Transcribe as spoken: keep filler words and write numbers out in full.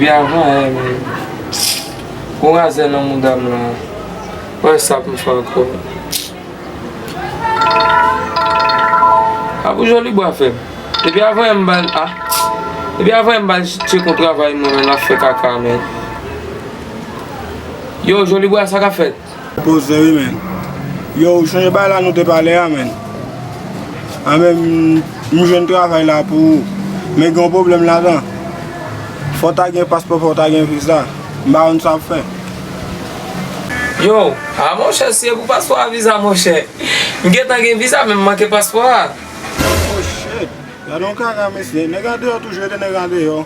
Depi avan yè, men. Gon razè nan mouda m la. Wè sa pou m fè ankò. A pou Jolibwa fè. Depi avan yè m ba l, a. Depi avan yè m ba l tcheko travay mwen, men l ap fè kaka, men. Yo, Jolibwa, sa k ap fèt? Poze wi, men. Yo, ou chonje bagay la nou te pale a, men? A, men, m, m jwenn travay la pou ou. Men gen yon pwoblèm ladan. Fò w ta gen paspò, fò w ta gen viza. M pa konn sa w ap fè. Yo, a monchè, si e pou paspò a viza, monchè. M gentan gen viza, men m manke paspò a. Oh shit. Gade yon kaka, mesye. Nèg andeyò toujou rete nèg andeyò.